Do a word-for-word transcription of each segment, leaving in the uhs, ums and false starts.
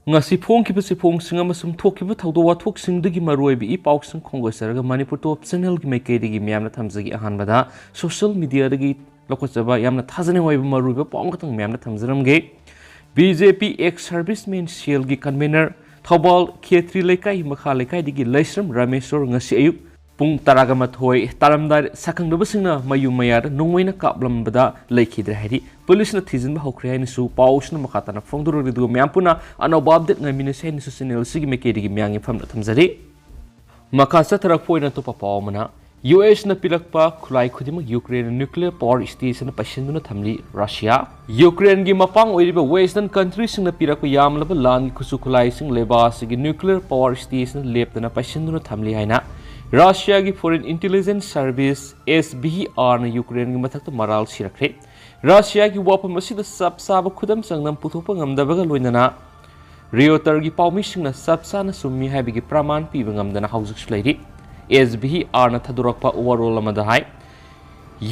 ꯉꯁꯤ ꯐꯣꯡꯈꯤꯕ ꯆꯦꯐꯣꯡꯁꯤꯡ ꯑꯃꯁꯨꯡ ꯊꯣꯛꯈꯤꯕ ꯊꯧꯗꯣꯛ ꯋꯥꯊꯣꯛꯁꯤꯡꯗꯨꯒꯤ ꯃꯔꯨꯑꯣꯏꯕ ꯏ ꯄꯥꯎꯁꯤꯡ ꯈꯣꯝꯒꯠꯆꯔꯒ ꯃꯅꯤꯄꯨꯔ ꯇꯣꯞ ꯆꯦꯅꯦꯜꯒꯤ ꯃꯥꯏꯀꯩꯗꯒꯤ ꯃꯌꯥꯝꯅ ꯊꯝꯖꯒꯦ꯫ ꯑꯍꯥꯟꯕꯗ ꯁꯣꯁꯤꯌꯦꯜ ꯃꯤꯗꯤꯌꯥꯗꯒꯤ ꯂꯧꯈꯠꯆꯕ ꯌꯥꯝꯅ ꯊꯥꯖꯅꯤꯡꯉꯥꯏ ꯑꯣꯏꯕ ꯃꯔꯨꯑꯣꯏꯕ ꯄꯥꯎ ꯑꯃꯈꯛꯇꯪ ꯃꯌꯥꯝꯅ ꯊꯝꯖꯔꯝꯒꯦ꯫ ꯕꯤ ꯖꯦ ꯄꯤ ꯑꯦꯛꯁ ꯁꯔꯚꯤꯁꯃꯦꯟ ꯁꯦꯜꯒꯤ ꯀꯟꯚꯦꯅꯔ ꯊꯧꯕꯥꯜ ꯈꯦꯇ꯭ꯔꯤ ꯂꯩꯀꯥꯏ ꯃꯈꯥ ꯂꯩꯀꯥꯏꯗꯒꯤ ꯂꯩꯁ꯭ꯔꯝ ꯔꯥꯃꯦꯁꯣꯔ ꯉꯁꯤ ꯑꯌꯨꯛ ꯄꯨꯡ ꯇꯔꯥꯒ ꯃꯥꯊꯣꯏ ꯇꯥꯔꯝꯗꯥꯏꯗ ꯁꯛꯈꯪꯗꯕꯁꯤꯡꯅ ꯃꯌꯨꯝ ꯃꯌꯥꯗ ꯅꯣꯡꯃꯩꯅ ꯀꯥꯞꯂꯝꯕꯗ ꯂꯩꯈꯤꯗ꯭ꯔꯦ ꯍꯥꯏꯔꯤ꯫ ꯄꯨꯂꯤꯁꯅ ꯊꯤꯖꯤꯟꯕ ꯍꯧꯈ꯭ꯔꯦ ꯍꯥꯏꯅꯁꯨ ꯄꯥꯎꯁꯤꯅ ꯃꯈꯥ ꯇꯥꯅ ꯐꯣꯡꯗꯣꯔꯛꯂꯤ꯫ ꯑꯗꯨꯒ ꯃꯌꯥꯝ ꯄꯨꯟꯅ ꯑꯅꯧꯕ ꯑꯞꯗꯦꯠ ꯉꯥꯏꯃꯤꯟꯅꯁꯤ ꯍꯥꯏꯅꯁꯨ ꯆꯦꯅꯦꯜ ꯑꯁꯤꯒꯤ ꯃꯥꯏꯀꯩꯗꯒꯤ ꯃꯌꯥꯝꯒꯤ ꯃꯐꯝꯗ ꯊꯝꯖꯔꯤ꯫ ꯃꯈꯥ ꯆꯠꯊꯔꯛꯄ ꯑꯣꯏꯅ ꯑꯇꯣꯞꯄ ꯄꯥꯎ ꯑꯃꯅ, ꯌꯨ ꯑꯦꯁꯅ ꯄꯤꯔꯛꯄ ꯈꯨꯠꯂꯥꯏ ꯈꯨꯗꯤꯡꯃꯛ ꯌꯨꯀ꯭ꯔꯦꯟꯅ ꯅ꯭ꯌꯨꯀ꯭ꯂꯤꯌꯔ ꯄꯥꯋꯔ ꯁ꯭ꯇꯦꯁꯟꯗ ꯄꯩꯁꯤꯟꯗꯨꯅ ꯊꯝꯂꯤ ꯔꯁꯤꯌꯥ꯫ ꯌꯨꯀ꯭ꯔꯦꯟꯒꯤ ꯃꯄꯥꯡ ꯑꯣꯏꯔꯤꯕ ꯋꯦꯁꯇꯔꯟ ꯀꯟꯇ꯭ꯔꯤꯁꯤꯡꯅ ꯄꯤꯔꯛꯄ ꯌꯥꯝꯂꯕ ꯂꯥꯟꯒꯤ ꯈꯨꯠꯁꯨ ꯈꯨꯠꯂꯥꯏꯁꯤꯡ ꯂꯩꯕꯥꯛ ꯑꯁꯤꯒꯤ ꯅ꯭ꯌꯨꯀ꯭ꯂꯤꯌꯔ ꯄꯥꯋꯔ ꯁ꯭ꯇꯦꯁꯟꯗ ꯂꯦꯞꯇꯅ ꯄꯩꯁꯤꯟꯗꯨꯅ ꯊꯝꯂꯤ ꯍꯥꯏꯅ ꯔꯁꯤꯌꯥꯒꯤ ꯐꯣꯔꯦꯟ ꯏꯟꯇꯦꯂꯤꯖꯦꯟꯁ ꯁꯔꯚꯤꯁ, ꯑꯦꯁ ꯚꯤ ꯑꯥꯔꯅ ꯌꯨꯀ꯭ꯔꯦꯟꯒꯤ ꯃꯊꯛꯇ ꯃꯔꯥꯜ ꯁꯤꯔꯛꯈ꯭ꯔꯦ꯫ ꯔꯁꯤꯌꯥꯒꯤ ꯋꯥꯐꯝ ꯑꯁꯤꯗ ꯆꯞ ꯆꯥꯕ ꯈꯨꯗꯝ ꯆꯥꯡꯗꯝ ꯄꯨꯊꯣꯛꯄ ꯉꯝꯗꯕꯒ ꯂꯣꯏꯅꯅ ꯔꯤꯌꯣꯇꯔꯒꯤ ꯄꯥꯎꯃꯤꯁꯤꯡꯅ ꯆꯞ ꯆꯥꯅ ꯆꯨꯝꯃꯤ ꯍꯥꯏꯕꯒꯤ ꯄ꯭ꯔꯃꯥꯟ ꯄꯤꯕ ꯉꯝꯗꯅ ꯍꯧꯖꯤꯛꯁꯨ ꯂꯩꯔꯤ꯫ ꯑꯦꯁ ꯚꯤ ꯑꯥꯔꯅ ꯊꯥꯗꯣꯔꯛꯄ ꯋꯥꯔꯣꯜ ꯑꯃꯗ ꯍꯥꯏ,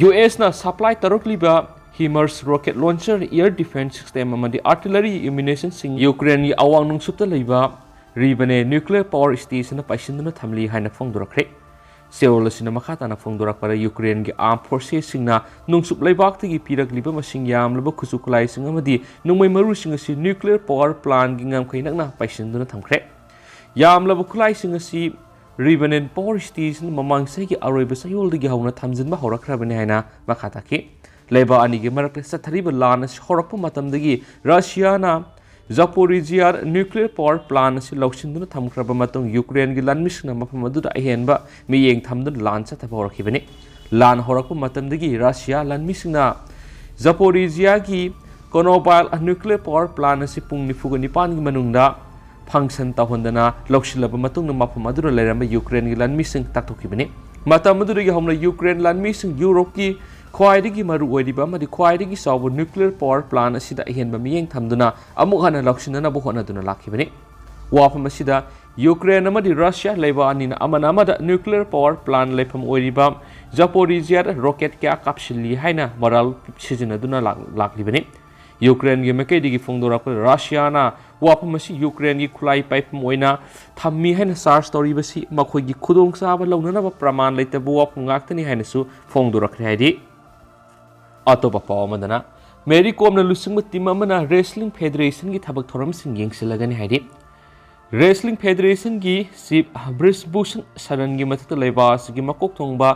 ꯌꯨ ꯑꯦꯁꯅ ꯁꯄ꯭ꯂꯥꯏ ꯇꯧꯔꯛꯂꯤꯕ HIMARS rocket launcher, air defence system ꯑꯃꯗꯤ ꯑꯥꯔꯇꯤꯂꯔꯤ ꯑꯦꯃꯨꯅꯤꯁꯟꯁꯤꯡ ꯌꯨꯀ꯭ꯔꯦꯟꯒꯤ ꯑꯋꯥꯡ ꯅꯣꯡꯆꯨꯞꯇ ꯂꯩꯕ ꯔꯤꯕꯅꯦ ꯅ꯭ꯌꯨꯀ꯭ꯂꯤꯌꯔ ꯄꯥꯋꯔ ꯁ꯭ꯇꯦꯁꯟꯗ ꯄꯩꯁꯤꯟꯗꯨꯅ ꯊꯝꯂꯤ ꯍꯥꯏꯅ ꯐꯣꯡꯗꯣꯔꯛꯈ꯭ꯔꯦ꯫ ꯆꯦꯔꯣꯜ ꯑꯁꯤꯅ ꯃꯈꯥ ꯇꯥꯅ ꯐꯣꯡꯗꯣꯔꯛꯄꯗ, ꯌꯨꯀ꯭ꯔꯦꯟꯒꯤ ꯑꯥꯔꯝ ꯐꯣꯔꯁꯦꯁꯁꯤꯡꯅ ꯅꯣꯡꯆꯨꯞ ꯂꯩꯕꯥꯛꯇꯒꯤ ꯄꯤꯔꯛꯂꯤꯕ ꯃꯁꯤꯡ ꯌꯥꯝꯂꯕ ꯈꯨꯠꯁꯨ ꯈꯨꯠꯂꯥꯏꯁꯤꯡ ꯑꯃꯗꯤ ꯅꯣꯡꯃꯩ ꯃꯔꯨꯁꯤꯡ ꯑꯁꯤ ꯅ꯭ꯌꯨꯀ꯭ꯂꯤꯌꯔ ꯄꯥꯋꯔ ꯄ꯭ꯂꯥꯟꯒꯤ ꯉꯝꯈꯩ ꯅꯛꯅ ꯄꯩꯁꯤꯟꯗꯨꯅ ꯊꯝꯈ꯭ꯔꯦ꯫ ꯌꯥꯝꯂꯕ ꯈꯨꯠꯂꯥꯏꯁꯤꯡ ꯑꯁꯤ ꯔꯤꯕꯅꯦꯟ ꯄꯥꯋꯔ ꯁ꯭ꯇꯦꯁꯟ ꯃꯃꯥꯡ ꯆꯍꯤꯒꯤ ꯑꯔꯣꯏꯕ ꯆꯌꯣꯜꯗꯒꯤ ꯍꯧꯅ ꯊꯝꯖꯤꯟꯕ ꯍꯧꯔꯛꯈ꯭ꯔꯕꯅꯤ ꯍꯥꯏꯅ ꯃꯈꯥ ꯇꯥꯈꯤ꯫ ꯂꯩꯕꯥꯛ ꯑꯅꯤꯒꯤ ꯃꯔꯛꯇ ꯆꯠꯊꯔꯤꯕ ꯂꯥꯟ ꯑꯁꯤ ꯍꯧꯔꯛꯄ ꯃꯇꯝꯗꯒꯤ ꯔꯁꯤꯌꯥꯅ ꯖꯥꯄꯣꯔꯤꯖꯤꯌꯥ ꯅ꯭ꯌꯨꯀ꯭ꯂꯤꯌꯔ ꯄꯥꯋꯔ ꯄ꯭ꯂꯥꯟ ꯑꯁꯤ ꯂꯧꯁꯤꯟꯗꯨꯅ ꯊꯝꯈ꯭ꯔꯕ ꯃꯇꯨꯡ, ꯌꯨꯀ꯭ꯔꯦꯟꯒꯤ ꯂꯥꯟꯃꯤꯁꯤꯡꯅ ꯃꯐꯝ ꯑꯗꯨꯗ ꯑꯍꯦꯟꯕ ꯃꯤꯠꯌꯦꯡ ꯊꯝꯗꯨꯅ ꯂꯥꯟ ꯆꯠꯊꯕ ꯍꯧꯔꯛꯈꯤꯕꯅꯤ꯫ ꯂꯥꯟ ꯍꯧꯔꯛꯄ ꯃꯇꯝꯗꯒꯤ ꯔꯁꯤꯌꯥ ꯂꯥꯟꯃꯤꯁꯤꯡꯅ ꯖꯥꯄꯣꯔꯤꯖꯤꯌꯥꯒꯤ ꯀꯣꯅꯣꯕꯥꯏꯜ ꯅ꯭ꯌꯨꯀ꯭ꯂꯤꯌꯔ ꯄꯥꯋꯔ ꯄ꯭ꯂꯥꯟ ꯑꯁꯤ ꯄꯨꯡ ꯅꯤꯐꯨꯒ ꯅꯤꯄꯥꯟꯒꯤ ꯃꯅꯨꯡꯗ ꯐꯪꯁꯟ ꯇꯧꯍꯟꯗꯅ ꯂꯧꯁꯤꯜꯂꯕ ꯃꯇꯨꯡꯗ ꯃꯐꯝ ꯑꯗꯨꯗ ꯂꯩꯔꯝꯕ ꯌꯨꯀ꯭ꯔꯦꯟꯒꯤ ꯂꯥꯟꯃꯤꯁꯤꯡ ꯇꯥꯛꯊꯣꯛꯈꯤꯕꯅꯤ꯫ ꯃꯇꯝ ꯑꯗꯨꯗꯒꯤ ꯍꯧꯅ ꯌꯨꯀ꯭ꯔꯦꯟ ꯂꯥꯟꯃꯤꯁꯤꯡ ꯌꯨꯔꯣꯞꯀꯤ ꯈ꯭ꯋꯥꯏꯗꯒꯤ ꯃꯔꯨ ꯑꯣꯏꯔꯤꯕ ꯑꯃꯗꯤ ꯈ꯭ꯋꯥꯏꯗꯒꯤ ꯆꯥꯎꯕ ꯅ꯭ꯌꯨꯀ꯭ꯂꯤꯌꯔ ꯄꯥꯋꯔ ꯄ꯭ꯂꯥꯟ ꯑꯁꯤꯗ ꯑꯍꯦꯟꯕ ꯃꯤꯠꯌꯦꯡ ꯊꯝꯗꯨꯅ ꯑꯃꯨꯛ ꯍꯟꯅ ꯂꯧꯁꯤꯟꯅꯅꯕ ꯍꯣꯠꯅꯗꯨꯅ ꯂꯥꯛꯈꯤꯕꯅꯤ꯫ ꯋꯥꯐꯝ ꯑꯁꯤꯗ ꯌꯨꯀ꯭ꯔꯦꯟ ꯑꯃꯗꯤ ꯔꯁꯤꯌꯥ ꯂꯩꯕꯥꯛ ꯑꯅꯤꯅ ꯑꯃꯅ ꯑꯃꯗ ꯅ꯭ꯌꯨꯀ꯭ꯂꯤꯌꯔ ꯄꯥꯋꯔ ꯄ꯭ꯂꯥꯟ ꯂꯩꯐꯝ ꯑꯣꯏꯔꯤꯕ ꯖꯥꯄꯣꯔꯤꯖꯤꯌꯥꯗ ꯔꯣꯀꯦꯠ ꯀꯌꯥ ꯀꯥꯞꯁꯤꯜꯂꯤ ꯍꯥꯏꯅ ꯃꯔꯥꯜ ꯁꯤꯖꯤꯟꯅꯗꯨꯅ ꯂꯥꯛ-, ꯂꯥꯛꯂꯤꯕꯅꯤ꯫ ꯌꯨꯀ꯭ꯔꯦꯟꯒꯤ ꯃꯥꯏꯀꯩꯗꯒꯤ ꯐꯣꯡꯗꯣꯔꯛꯄꯗ, ꯔꯁꯤꯌꯥꯅ ꯋꯥꯐꯝ ꯑꯁꯤ ꯌꯨꯀ꯭ꯔꯦꯟꯒꯤ ꯈꯨꯠꯂꯥꯏ ꯄꯥꯏꯐꯝ ꯑꯣꯏꯅ ꯊꯝꯃꯤ ꯍꯥꯏꯅ ꯆꯥꯔꯖ ꯇꯧꯔꯤꯕꯁꯤ ꯃꯈꯣꯏꯒꯤ ꯈꯨꯗꯣꯡꯆꯥꯕ ꯂꯧꯅꯅꯕ ꯄ꯭ꯔꯃꯥꯟ ꯂꯩꯇꯕ ꯋꯥꯐꯝ ꯉꯥꯛꯇꯅꯤ ꯍꯥꯏꯅꯁꯨ ꯐꯣꯡꯗꯣꯔꯛꯈ꯭ꯔꯦ ꯍꯥꯏꯔꯤ꯫ ꯑꯇꯣꯞꯄ ꯄꯥꯎ ꯑꯃꯗꯅ, ꯃꯦꯔꯤ ꯀꯣꯝꯅ ꯂꯨꯆꯤꯡꯕ ꯇꯤꯝ ꯑꯃꯅ ꯔꯦꯁꯂꯤꯡ ꯐꯦꯗꯔꯦꯁꯟꯒꯤ ꯊꯕꯛ ꯊꯧꯔꯝꯁꯤꯡ ꯌꯦꯡꯁꯤꯜꯂꯒꯅꯤ ꯍꯥꯏꯔꯤ꯫ ꯔꯦꯁꯂꯤꯡ ꯐꯦꯗꯔꯦꯁꯟꯒꯤ ꯆꯤꯐ ꯕ꯭ꯔꯤꯖꯚꯨꯁꯟ ꯁꯔꯟꯒꯤ ꯃꯊꯛꯇ ꯂꯩꯕꯥꯛ ꯑꯁꯤꯒꯤ ꯃꯀꯣꯛ ꯊꯣꯡꯕ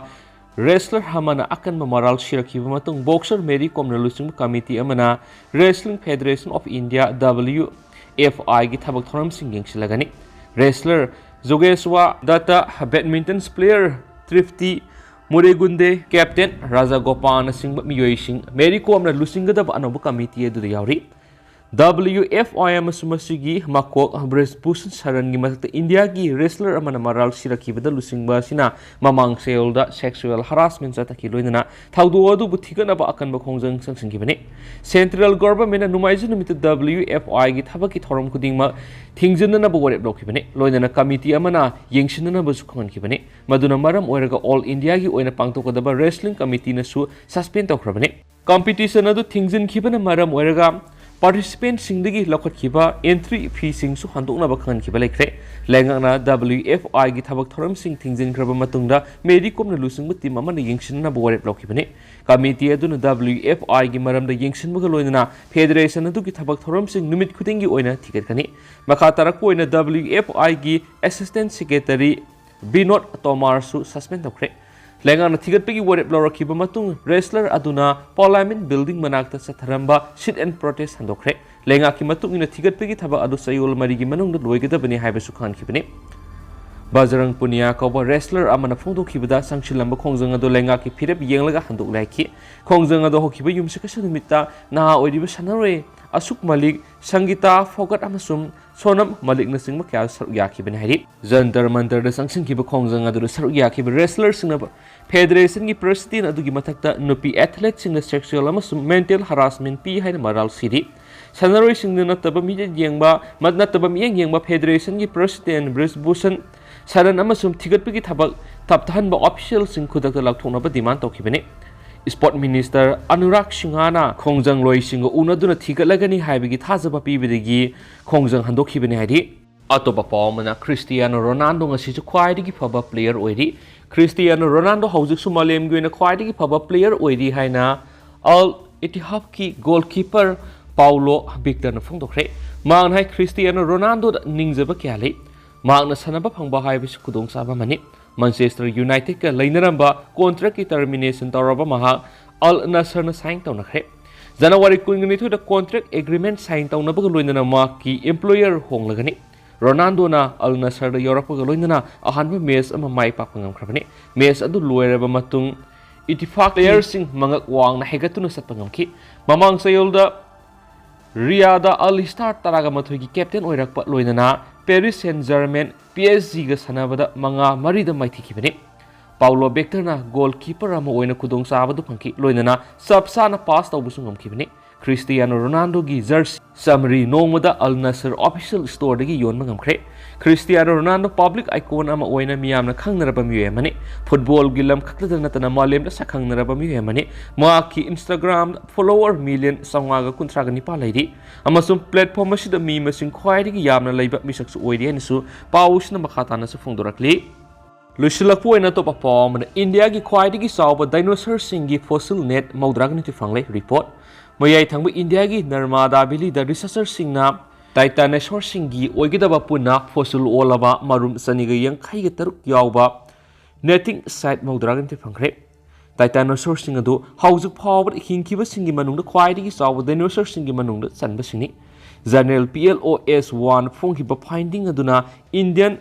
ꯔꯦꯁꯂꯔ ꯑꯃꯅ ꯑꯀꯟꯕ ꯃꯔꯥꯜ ꯁꯤꯔꯛꯈꯤꯕ ꯃꯇꯨꯡ, ꯕꯣꯛꯁꯔ ꯃꯦꯔꯤ ꯀꯣꯝꯅ ꯂꯨꯆꯤꯡꯕ ꯀꯃꯤꯇꯤ ꯑꯃꯅ Wrestling Federation of India, W F I, ꯒꯤ ꯊꯕꯛ ꯊꯧꯔꯝꯁꯤꯡ ꯌꯦꯡꯁꯤꯜꯂꯒꯅꯤ꯫ ꯔꯦꯁꯂꯔ ꯖꯣꯒꯦꯁ꯭ꯋꯥ ꯗꯠꯇ, ꯕꯦꯗꯃꯤꯟꯇꯟ ꯄ꯭ꯂꯦꯌꯔ ꯇ꯭ꯔꯤꯞꯇꯤ ꯃꯨꯔꯦꯒꯨꯟꯗꯦ, ꯀꯦꯞꯇꯦꯟ ꯔꯥꯖꯥꯒꯣꯄꯥꯜꯅꯆꯤꯡꯕ ꯃꯤꯑꯣꯏꯁꯤꯡ ꯃꯦꯔꯤ ꯀꯣꯝꯅ ꯂꯨꯆꯤꯡꯒꯗꯕ ꯑꯅꯧꯕ ꯀꯃꯤꯇꯤ ꯑꯗꯨꯗ ꯌꯥꯎꯔꯤ꯫ W F I ꯑꯃꯁꯨꯡ ꯃꯁꯤꯒꯤ ꯃꯀꯣꯛ ꯕ꯭ꯔꯤꯖꯚꯨꯁꯟ ꯁꯔꯟꯒꯤ ꯃꯊꯛꯇ ꯏꯟꯗꯤꯌꯥꯒꯤ ꯔꯦꯁꯂꯔ ꯑꯃꯅ ꯃꯔꯥꯜ ꯁꯤꯔꯛꯈꯤꯕꯗ ꯂꯨꯆꯤꯡꯕ ꯑꯁꯤꯅ ꯃꯃꯥꯡ ꯆꯌꯣꯜꯗ ꯁꯦꯛꯁꯨꯑꯦꯜ ꯍꯔꯥꯁꯃꯦꯟ ꯆꯠꯊꯈꯤ ꯂꯣꯏꯅꯅ ꯊꯧꯗꯣꯛ ꯑꯗꯨꯕꯨ ꯊꯤꯒꯠꯅꯕ ꯑꯀꯟꯕ ꯈꯣꯡꯖꯪ ꯆꯪꯁꯤꯟꯈꯤꯕꯅꯤ꯫ ꯁꯦꯟꯇ꯭ꯔꯦꯜ ꯒꯣꯚꯔꯟꯃꯦꯟꯠꯅ ꯅꯣꯡꯃꯥꯏꯖꯤꯡ ꯅꯨꯃꯤꯠꯇ W F I ꯒꯤ ꯊꯕꯛꯀꯤ ꯊꯧꯔꯝ ꯈꯨꯗꯤꯡꯃꯛ ꯊꯤꯡꯖꯤꯟꯅꯅꯕ ꯋꯥꯔꯦꯞ ꯂꯧꯈꯤꯕꯅꯤ꯫ ꯂꯣꯏꯅꯅ ꯀꯃꯤꯇꯤ ꯑꯃꯅ ꯌꯦꯡꯁꯤꯟꯅꯅꯕꯁꯨ ꯈꯪꯍꯟꯈꯤꯕꯅꯤ꯫ ꯃꯗꯨꯅ ꯃꯔꯝ ꯑꯣꯏꯔꯒ ꯑꯣꯜ ꯏꯟꯗꯤꯌꯥꯒꯤ ꯑꯣꯏꯅ ꯄꯥꯡꯊꯣꯛꯀꯗꯕ ꯔꯦꯁꯂꯤꯡ ꯀꯃꯤꯇꯤꯅꯁꯨ ꯁꯁꯄꯦꯟ ꯇꯧꯈ꯭ꯔꯕꯅꯤ꯫ ꯀꯝꯄꯤꯇꯤꯁꯟ ꯑꯗꯨ ꯊꯤꯡꯖꯤꯟꯈꯤꯕꯅ ꯃꯔꯝ ꯑꯣꯏꯔꯒ ꯄꯥꯔꯇꯤꯁꯤꯄꯦꯟꯠꯁꯤꯡꯗꯒꯤ ꯂꯧꯈꯠꯈꯤꯕ ꯑꯦꯟꯇ꯭ꯔꯤ ꯐꯤꯁꯤꯡꯁꯨ ꯍꯟꯗꯣꯛꯅꯕ ꯈꯪꯍꯟꯈꯤꯕ ꯂꯩꯈ꯭ꯔꯦ꯫ ꯂꯩꯉꯥꯛꯅ W F I ꯒꯤ ꯊꯕꯛ ꯊꯧꯔꯝꯁꯤꯡ ꯊꯤꯡꯖꯤꯟꯈ꯭ꯔꯕ ꯃꯇꯨꯡꯗ ꯃꯦꯔꯤ ꯀꯣꯝꯅ ꯂꯨꯆꯤꯡꯕ ꯇꯤꯝ ꯑꯃꯅ ꯌꯦꯡꯁꯤꯟꯅꯅꯕ ꯋꯥꯔꯦꯞ ꯂꯧꯈꯤꯕꯅꯤ꯫ ꯀꯃꯤꯇꯤ ꯑꯗꯨꯅ W F I ꯒꯤ ꯃꯔꯝꯗ ꯌꯦꯡꯁꯤꯟꯕꯒ ꯂꯣꯏꯅꯅ ꯐꯦꯗꯔꯦꯁꯟ ꯑꯗꯨꯒꯤ ꯊꯕꯛ ꯊꯧꯔꯝꯁꯤꯡ ꯅꯨꯃꯤꯠ ꯈꯨꯗꯤꯡꯒꯤ ꯑꯣꯏꯅ ꯊꯤꯒꯠꯀꯅꯤ꯫ ꯃꯈꯥ ꯇꯥꯔꯛꯄ ꯑꯣꯏꯅ W F I ꯒꯤ ꯑꯦꯁꯤꯁꯇꯦꯟꯠ ꯁꯦꯀ꯭ꯔꯦꯇꯔꯤ ꯕꯤꯅꯣꯗ ꯇꯣꯃꯥꯔꯁꯨ ꯁꯁꯄꯦꯟ ꯇꯧꯈ꯭ꯔꯦ꯫ ꯂꯩꯉꯥꯛꯅ ꯊꯤꯒꯠꯄꯒꯤ ꯋꯥꯔꯦꯞ ꯂꯧꯔꯛꯈꯤꯕ ꯃꯇꯨꯡ ꯔꯦꯁꯂꯔ ꯑꯗꯨꯅ ꯄꯥꯔꯂꯥꯃꯦꯟꯠ ꯕꯤꯜꯗꯤꯡ ꯃꯅꯥꯛꯇ ꯆꯠꯊꯔꯝꯕ ꯁꯤꯠ ꯑꯦꯟ ꯄ꯭ꯔꯣꯇꯦꯁ ꯍꯟꯗꯣꯛꯈ꯭ꯔꯦ꯫ ꯂꯩꯉꯥꯛꯀꯤ ꯃꯇꯨꯡ ꯏꯟꯅ ꯊꯤꯒꯠꯄꯒꯤ ꯊꯕꯛ ꯑꯗꯨ ꯆꯌꯣꯜ ꯃꯔꯤꯒꯤ ꯃꯅꯨꯡꯗ ꯂꯣꯏꯒꯗꯕꯅꯤ ꯍꯥꯏꯕꯁꯨ ꯈꯪꯍꯟꯈꯤꯕꯅꯤ꯫ ꯕꯖꯔꯪ ꯄꯨꯅꯤꯌꯥ ꯀꯧꯕ ꯔꯦꯁꯂꯔ ꯑꯃꯅ ꯐꯣꯡꯗꯣꯛꯈꯤꯕꯗ, ꯆꯪꯁꯤꯜꯂꯝꯕ ꯈꯣꯡꯖꯪ ꯑꯗꯨ ꯂꯩꯉꯥꯛꯀꯤ ꯐꯤꯔꯦꯞ ꯌꯦꯡꯂꯒ ꯍꯟꯗꯣꯛꯂꯦ ꯍꯥꯏꯈꯤ꯫ ꯈꯣꯡꯖꯪ ꯑꯗꯨ ꯍꯧꯈꯤꯕ ꯌꯨꯝꯁꯀꯩꯁ ꯅꯨꯃꯤꯠꯇ ꯅꯍꯥ ꯑꯣꯏꯔꯤꯕ ꯁꯥꯟꯅꯔꯣꯏ ꯑꯁꯨꯛ ꯃꯂꯤꯛ, ꯁꯪꯒꯤꯇꯥ ꯐꯣꯒꯠ ꯑꯃꯁꯨꯡ ꯁꯣꯅꯝ ꯃꯂꯤꯛꯅꯆꯤꯡꯕ ꯀꯌꯥ ꯁꯔꯨꯛ ꯌꯥꯈꯤꯕꯅꯤ ꯍꯥꯏꯔꯤ꯫ ꯖꯟꯇꯔ ꯃꯟꯇꯔꯗ ꯆꯪꯁꯤꯟꯈꯤꯕ ꯈꯣꯡꯖꯪ ꯑꯗꯨꯗ ꯁꯔꯨꯛ ꯌꯥꯈꯤꯕ ꯔꯦꯁꯂꯔꯁꯤꯡꯅ ꯐꯦꯗꯔꯦꯁꯟꯒꯤ ꯄ꯭ꯔꯦꯁꯤꯗꯦꯟꯠ ꯑꯗꯨꯒꯤ ꯃꯊꯛꯇ ꯅꯨꯄꯤ ꯑꯦꯊꯂꯦꯠꯁꯤꯡꯗ ꯁꯦꯛꯁꯨꯑꯦꯜ ꯑꯃꯁꯨꯡ ꯃꯦꯟꯇꯦꯜ ꯍꯔꯥꯁꯃꯦꯟꯠ ꯄꯤ ꯍꯥꯏꯅ ꯃꯔꯥꯜ ꯁꯤꯔꯤ꯫ ꯁꯥꯟꯅꯔꯣꯏꯁꯤꯡꯅ ꯅꯠꯇꯕ ꯃꯤꯠꯌꯦꯡ ꯌꯦꯡꯕ, ꯃ-, ꯅꯠꯇꯕ ꯃꯤꯠꯌꯦꯡ ꯌꯦꯡꯕ ꯐꯦꯗꯔꯦꯁꯟꯒꯤ ꯄ꯭ꯔꯦꯁꯤꯗꯦꯟꯠ ꯕ꯭ꯔꯤꯖꯚꯨꯁꯟ ꯁꯔꯟ ꯑꯃꯁꯨꯡ ꯊꯤꯒꯠꯄꯒꯤ ꯊꯕꯛ ꯇꯞꯊꯍꯟꯕ ꯑꯣꯐꯤꯁꯤꯌꯦꯜꯁꯤꯡ ꯈꯨꯗꯛꯇ ꯂꯧꯊꯣꯛꯅꯕ ꯗꯤꯃꯥꯟ ꯇꯧꯈꯤꯕꯅꯤ꯫ Sport Minister Anurag Singhana ꯈꯣꯡꯖꯪꯂꯣꯏꯁꯤꯡꯒ ꯎꯅꯗꯨꯅ ꯊꯤꯒꯠꯂꯒꯅꯤ ꯍꯥꯏꯕꯒꯤ ꯊꯥꯖꯕ ꯄꯤꯕꯗꯒꯤ ꯈꯣꯡꯖꯪ ꯍꯟꯗꯣꯛꯈꯤꯕꯅꯤ ꯍꯥꯏꯔꯤ꯫ ꯑꯇꯣꯞꯄ ꯄꯥꯎ ꯑꯃꯅ, ꯈ꯭ꯔꯤꯁꯇꯤꯌꯥꯅꯣ ꯔꯣꯅꯥꯜꯗꯣ ꯉꯁꯤꯁꯨ ꯈ꯭ꯋꯥꯏꯗꯒꯤ ꯐꯕ player ꯑꯣꯏꯔꯤ꯫ ꯈ꯭ꯔꯤꯁꯇꯤꯌꯥꯅꯣ ꯔꯣꯅꯥꯜꯗꯣ ꯍꯧꯖꯤꯛꯁꯨ ꯃꯥꯂꯦꯝꯒꯤ ꯑꯣꯏꯅ ꯈ꯭ꯋꯥꯏꯗꯒꯤ ꯐꯕ player ꯑꯣꯏꯔꯤ ꯍꯥꯏꯅ ꯑꯜ ꯏꯇꯤꯍꯥꯗꯀꯤ goalkeeper ꯄꯥꯎꯂꯣ ꯕꯤꯛꯇꯔꯅ ꯐꯣꯡꯗꯣꯛꯈ꯭ꯔꯦ꯫ ꯃꯍꯥꯛꯅ ꯍꯥꯏ, ꯈ꯭ꯔꯤꯁꯇꯤꯌꯥꯅꯣ ꯔꯣꯅꯥꯜꯗꯣꯗ ꯅꯤꯡꯖꯕ ꯀꯌꯥ ꯂꯩ꯫ ꯃꯍꯥꯛꯅ ꯁꯥꯟꯅꯕ ꯐꯪꯕ ꯍꯥꯏꯕꯁꯤ ꯈꯨꯗꯣꯡꯆꯥꯕ ꯑꯃꯅꯤ꯫ ꯃꯥꯟꯆꯦꯁꯇꯔ ꯌꯨꯅꯥꯏꯇꯦꯗꯀ ꯂꯩꯅꯔꯝꯕ contractꯀꯤ termination ꯇꯧꯔꯕ ꯃꯍꯥꯛ ꯑꯜ ꯅꯁꯔꯅ sign ꯇꯧꯅꯈ꯭ꯔꯦ꯫ ꯖꯅꯋꯥꯔꯤ ꯀꯨꯟꯒ ꯅꯤꯊꯣꯏꯗ contract agreement sign ꯇꯧꯅꯕꯒ ꯂꯣꯏꯅꯅ ꯃꯍꯥꯛꯀꯤ employer ꯍꯣꯡꯂꯒꯅꯤ꯫ ꯔꯣꯅꯥꯜꯗꯣꯅ ꯑꯜ ꯅꯁꯔꯗ ꯌꯧꯔꯛꯄꯒ ꯂꯣꯏꯅꯅ ꯑꯍꯥꯟꯕ match ꯑꯃ ꯃꯥꯏ ꯄꯥꯛꯄ ꯉꯝꯈ꯭ꯔꯕꯅꯤ꯫ Match ꯑꯗꯨ ꯂꯣꯏꯔꯕ ꯃꯇꯨꯡ, ꯏꯇꯤꯐꯥꯛ playerꯁꯤꯡ ꯃꯉꯛ ꯋꯥꯡꯅ ꯍꯦꯟꯒꯠꯇꯨꯅ ꯆꯠꯄ ꯉꯝꯈꯤ꯫ ꯃꯃꯥꯡ ꯆꯌꯣꯜꯗ ꯔꯤꯌꯥꯗ ꯑꯜ ꯍꯤꯁꯇꯥꯔ ꯇꯔꯥꯒ ꯃꯥꯊꯣꯏꯒꯤ captain ꯑꯣꯏꯔꯛꯄ ꯂꯣꯏꯅꯅ Paris Saint-Germain, PSGꯒ ꯁꯥꯟꯅꯕꯗ ꯃꯉꯥ ꯃꯔꯤꯗ ꯃꯥꯏꯊꯤꯈꯤꯕꯅꯤ꯫ ꯄꯥꯎꯂꯣ ꯕꯦꯛꯇꯔꯅ goalkeeper ꯑꯃ ꯑꯣꯏꯅ ꯈꯨꯗꯣꯡꯆꯥꯕꯗꯨ ꯐꯪꯈꯤ, ꯂꯣꯏꯅꯅ ꯆꯞ ꯆꯥꯅ pass ꯇꯧꯕꯁꯨ ꯉꯝꯈꯤꯕꯅꯤ꯫ ꯈ꯭ꯔꯤꯁꯇꯤꯌꯥꯅꯣ ꯔꯣꯅꯥꯜꯗꯣꯒꯤ jersey ꯆꯥꯃꯔꯤ ꯅꯣꯡꯃꯗ ꯑꯜ ꯅꯁꯔ official storeꯗꯒꯤ ꯌꯣꯟꯕ ꯉꯝꯈ꯭ꯔꯦ꯫ ꯈ꯭ꯔꯤꯁꯇꯤꯌꯥꯅꯣ ꯔꯣꯅꯥꯜꯗꯣ public icon ꯑꯃ ꯑꯣꯏꯅ ꯃꯤꯌꯥꯝꯅ ꯈꯪꯅꯔꯕ ꯃꯤꯑꯣꯏ ꯑꯃꯅꯤ꯫ Footballꯒꯤ ꯂꯝ ꯈꯛꯇꯗ ꯅꯠꯇꯅ ꯃꯥꯂꯦꯝꯗ ꯁꯛꯈꯪꯅꯔꯕ ꯃꯤꯑꯣꯏ ꯑꯃꯅꯤ꯫ ꯃꯍꯥꯛꯀꯤ Instagram follower million ꯆꯥꯝꯃꯉꯥꯒ ꯀꯨꯟꯊ꯭ꯔꯥꯒ ꯅꯤꯄꯥꯜ ꯂꯩꯔꯤ, ꯑꯃꯁꯨꯡ platform ꯑꯁꯤꯗ ꯃꯤ ꯃꯁꯤꯡ ꯈ꯭ꯋꯥꯏꯗꯒꯤ ꯌꯥꯝꯅ ꯂꯩꯕ ꯃꯤꯁꯛꯁꯨ ꯑꯣꯏꯔꯤ ꯍꯥꯏꯅꯁꯨ ꯄꯥꯎ ꯑꯁꯤꯅ ꯃꯈꯥ ꯇꯥꯅꯁꯨ ꯐꯣꯡꯗꯣꯔꯛꯂꯤ꯫ ꯂꯣꯏꯁꯤꯜꯂꯛꯄ ꯑꯣꯏꯅ ꯑꯇꯣꯞꯄ ꯄꯥꯎ ꯑꯃꯅ, ꯏꯟꯗꯤꯌꯥꯒꯤ ꯈ꯭ꯋꯥꯏꯗꯒꯤ ꯆꯥꯎꯕ dinosaurꯁꯤꯡꯒꯤ fossil net ꯃꯧꯗ꯭ꯔꯥꯒ ꯅꯤꯊꯣꯏ ꯐꯪꯂꯦ꯫ Report꯫ ꯃꯌꯥꯏ ꯊꯪꯕ ꯏꯟꯗꯤꯌꯥꯒꯤ ꯅꯔꯃꯥꯗꯥ valleyꯗ researcherꯁꯤꯡꯅ titanosaurꯁꯤꯡꯒꯤ ꯑꯣꯏꯒꯗꯕ ꯄꯨꯟꯅ fossil ꯑꯣꯜꯂꯕ ꯃꯔꯨꯝ ꯆꯅꯤꯒ ꯌꯥꯡꯈꯩꯒ ꯇꯔꯨꯛ ꯌꯥꯎꯕ netting site ꯃꯧꯗ꯭ꯔꯥꯒ ꯅꯤꯊꯣꯏ ꯐꯪꯈ꯭ꯔꯦ꯫ Titanosaurꯁꯤꯡ ꯑꯗꯨ ꯍꯧꯖꯤꯛ ꯐꯥꯎꯕꯗ ꯍꯤꯡꯈꯤꯕꯁꯤꯡꯒꯤ ꯃꯅꯨꯡꯗ ꯈ꯭ꯋꯥꯏꯗꯒꯤ ꯆꯥꯎꯕ dinosaurꯁꯤꯡꯒꯤ ꯃꯅꯨꯡꯗ ꯆꯟꯕꯁꯤꯡꯅꯤ꯫ Journal P L O S one ꯐꯣꯡꯈꯤꯕ finding ꯑꯗꯨꯅ Indian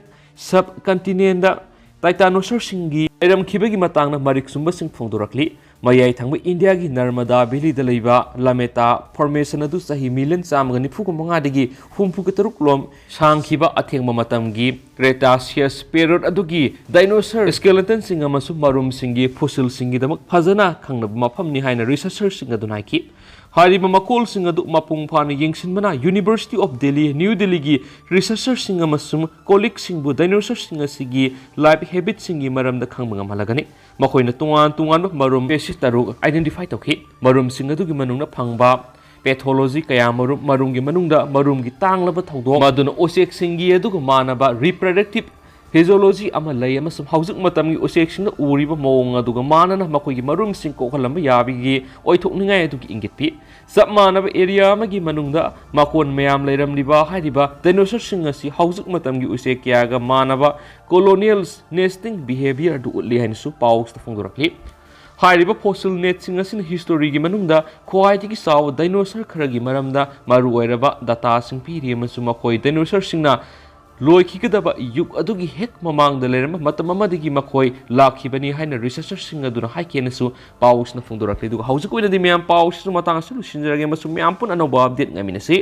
subcontinentꯗ titanosaurꯁꯤꯡꯒꯤ ꯂꯩꯔꯝꯈꯤꯕꯒꯤ ꯃꯇꯥꯡꯗ ꯃꯔꯤꯛ ꯆꯨꯝꯕꯁꯤꯡ ꯐꯣꯡꯗꯣꯔꯛꯂꯤ꯫ ꯃꯌꯥꯏ ꯊꯪꯕ ꯏꯟꯗꯤꯌꯥꯒꯤ ꯅꯔꯃꯗꯥ valleyꯗ ꯂꯩꯕ Lameta formation ꯑꯗꯨ ꯆꯍꯤ million ꯆꯥꯝꯃꯒ ꯅꯤꯐꯨꯒ ꯃꯉꯥꯗꯒꯤ ꯍꯨꯝꯐꯨꯒ ꯇꯔꯨꯛ ꯂꯣꯝ ꯁꯥꯡꯈꯤꯕ ꯑꯊꯦꯡꯕ ꯃꯇꯝꯒꯤ Cretaceous period ꯑꯗꯨꯒꯤ dinosaur skeletonꯁꯤꯡ ꯑꯃꯁꯨꯡ ꯃꯔꯨꯝꯁꯤꯡꯒꯤ fossilꯁꯤꯡꯒꯤꯗꯃꯛ ꯐꯖꯅ ꯈꯪꯅꯕ ꯃꯐꯝꯅꯤ ꯍꯥꯏꯅ researcherꯁꯤꯡ ꯑꯗꯨꯅ ꯍꯥꯏꯈꯤ꯫ ꯍꯥꯏꯔꯤꯕ ꯃꯀꯣꯜꯁꯤꯡ ꯑꯗꯨ ꯃꯄꯨꯡ ꯐꯥꯅ ꯌꯦꯡꯁꯤꯟꯕꯅ University of Delhi, New Delhi ꯒꯤ researcher ꯁꯤꯡ ꯑꯃꯁꯨꯡ colleague ꯁꯤꯡꯕꯨ dinosaur ꯁꯤꯡ ꯑꯁꯤꯒꯤ life habit ꯁꯤꯡꯒꯤ ꯃꯔꯝꯗ ꯈꯪꯕ ꯉꯝꯍꯜꯂꯒꯅꯤ꯫ ꯃꯈꯣꯏꯅ ꯇꯣꯉꯥꯟ ꯇꯣꯉꯥꯟꯕ ꯃꯔꯨꯝ species ꯇꯔꯨꯛ identify ꯇꯧꯈꯤ꯫ ꯃꯔꯨꯝꯁꯤꯡ ꯑꯗꯨꯒꯤ ꯃꯅꯨꯡꯗ ꯐꯪꯕ pathology ꯀꯌꯥ ꯃꯔꯨꯝ, ꯃꯔꯨꯝꯒꯤ ꯃꯅꯨꯡꯗ ꯃꯔꯨꯝꯒꯤ ꯇꯥꯡꯂꯕ ꯊꯧꯗꯣꯛ, ꯃꯗꯨꯅ ꯎꯆꯦꯛꯁꯤꯡꯒꯤ ꯑꯗꯨꯒ ꯃꯥꯟꯅꯕ reproductive physiology ꯑꯃ ꯂꯩ ꯑꯃꯁꯨꯡ ꯍꯧꯖꯤꯛ ꯃꯇꯝꯒꯤ ꯎꯆꯦꯛꯁꯤꯡꯅ ꯎꯔꯤꯕ ꯃꯑꯣꯡ ꯑꯗꯨꯒ ꯃꯥꯟꯅꯅ ꯃꯈꯣꯏꯒꯤ ꯃꯔꯨꯝꯁꯤꯡ ꯀꯣꯛꯍꯜꯂꯝꯕ ꯌꯥꯕꯒꯤ ꯑꯣꯏꯊꯣꯛꯅꯤꯡꯉꯥꯏ ꯑꯗꯨꯒꯤ ꯏꯪꯒꯤꯠ ꯄꯤ꯫ ꯆꯞ ꯃꯥꯟꯅꯕ area ꯑꯃꯒꯤ ꯃꯅꯨꯡꯗ ꯃꯀꯣꯟ ꯃꯌꯥꯝ ꯂꯩꯔꯝꯂꯤꯕ ꯍꯥꯏꯔꯤꯕ dinosaur ꯁꯤꯡ ꯑꯁꯤ ꯍꯧꯖꯤꯛ ꯃꯇꯝꯒꯤ ꯎꯆꯦꯛ ꯀꯌꯥꯒ ꯃꯥꯟꯅꯕ colonial nesting behavior ꯑꯗꯨ ꯎꯠꯂꯤ ꯍꯥꯏꯅꯁꯨ ꯄꯥꯎꯁꯤꯗ ꯐꯣꯡꯗꯣꯔꯛꯂꯤ꯫ ꯍꯥꯏꯔꯤꯕ fossil net ꯁꯤꯡ ꯑꯁꯤꯅ history ꯒꯤ ꯃꯅꯨꯡꯗ ꯈ꯭ꯋꯥꯏꯗꯒꯤ ꯆꯥꯎꯕ dinosaur ꯈꯔꯒꯤ ꯃꯔꯝꯗ ꯃꯔꯨꯑꯣꯏꯔꯕ data ꯁꯤꯡ ꯄꯤꯔꯤ ꯑꯃꯁꯨꯡ ꯃꯈꯣꯏ dinosaur ꯁꯤꯡꯅ ꯂꯣꯏꯈꯤꯒꯗꯕ ꯌꯨꯒ ꯑꯗꯨꯒꯤ ꯍꯦꯛ ꯃꯃꯥꯡꯗ ꯂꯩꯔꯝꯕ ꯃꯇꯝ ꯑꯃꯗꯒꯤ ꯃꯈꯣꯏ ꯂꯥꯛꯈꯤꯕꯅꯤ ꯍꯥꯏꯅ researcher ꯁꯤꯡ ꯑꯗꯨꯅ ꯍꯥꯏꯈꯤ ꯍꯥꯏꯅꯁꯨ ꯄꯥꯎꯁꯤꯅ ꯐꯣꯡꯗꯣꯔꯛꯂꯤ꯫ ꯑꯗꯨꯒ ꯍꯧꯖꯤꯛ ꯑꯣꯏꯅꯗꯤ ꯃꯌꯥꯝ ꯄꯥꯎꯁꯤꯁꯨ ꯃꯇꯥꯡ ꯑꯁꯤꯗ ꯂꯣꯏꯁꯤꯟꯖꯔꯒꯦ ꯑꯃꯁꯨꯡ ꯃꯌꯥꯝ ꯄꯨꯟꯅ ꯑꯅꯧꯕ update ꯉꯥꯏꯃꯤꯟꯅꯁꯤ꯫